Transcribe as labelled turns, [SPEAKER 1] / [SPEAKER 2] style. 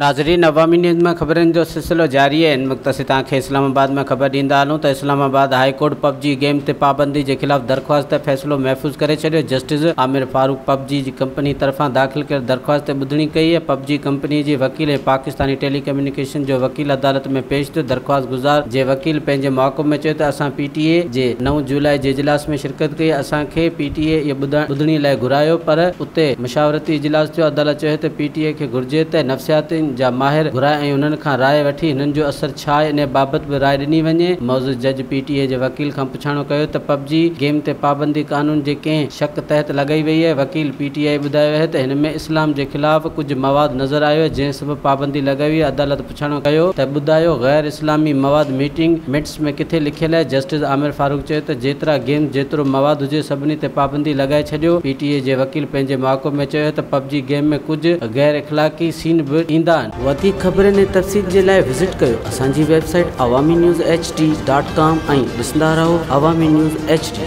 [SPEAKER 1] ناظرين عوامي نيوز ۾ خبرن جو سلسلو جاري آهي. هن وقت اسين توهان کي اسلام آباد مان خبر ڏيندا هلون ته Islamabad high court PUBG game تي پابندي جي خلاف درخواست تي فيصلو محفوظ ڪري ڇڏيو. جسٽس عامر فاروق پب جي جي ڪمپني طرفان داخل ڪيل درخواست تي ٻڌڻي ڪئي آهي. پب جي ڪمپني جي وڪيل ۽ پاڪستاني ٽيلي ڪميونيڪيشن جو وڪيل عدالت ۾ پيش ٿيو. درخواست گذار جي وڪيل پنهنجي موقف ۾ چيو ته اسان پي ٽي اي جي 9 جولاء جي اجلاس ۾ شرڪت ڪئي، اسان کي پي ٽي اي ٻڌڻي لاء گهرايو پر اتي مشاورتي اجلاس ٿيو. عدالت چيو ته پي ٽي اي کي گهرجي ته نفسياتين جا ماهر گهرائي ۽ انهن کان راء وٺي هنن جو اثر ڇا آهي انهي بابت به راء ڏني وڃي. معزز جج پي ٽي اي جي وڪيل کان پڇاڻو ڪيو ته پب جي گيم تي پابندي قانون جي ڪنهن شق تحت لڳائي وئي آهي. وڪيل پي ٽي اي ٻڌايو آهي ته هن ۾ اسلام جي خلاف ڪجهه مواد نظر آيو آهي جنهن سبب پابندي لڳائي وئي. عدالت پڇاڻو ڪيو ته ٻڌايو غير اسلامي مواد ميٽنگ منٽس ۾ ڪٿي لکيل آهي؟ جسٽس عامر فاروق چيو ته جيترا گيمز جيترو مواد هجي سڀني تي پابندي لڳائي ڇڏيو. پي ٽي اي جي وڪيل پنهنجي موقف ۾ چيو ته پب جي گيم ۾ ڪجهه غير اخلاقي سين به ايندا آهن. وڌيڪ خبرن ۽ تفصيل جي لاء وزٽ ڪيو اسان جي website Awami news H D dot com ۽ ڏسندا رهو عوامي نيوز ايڇ ڊي.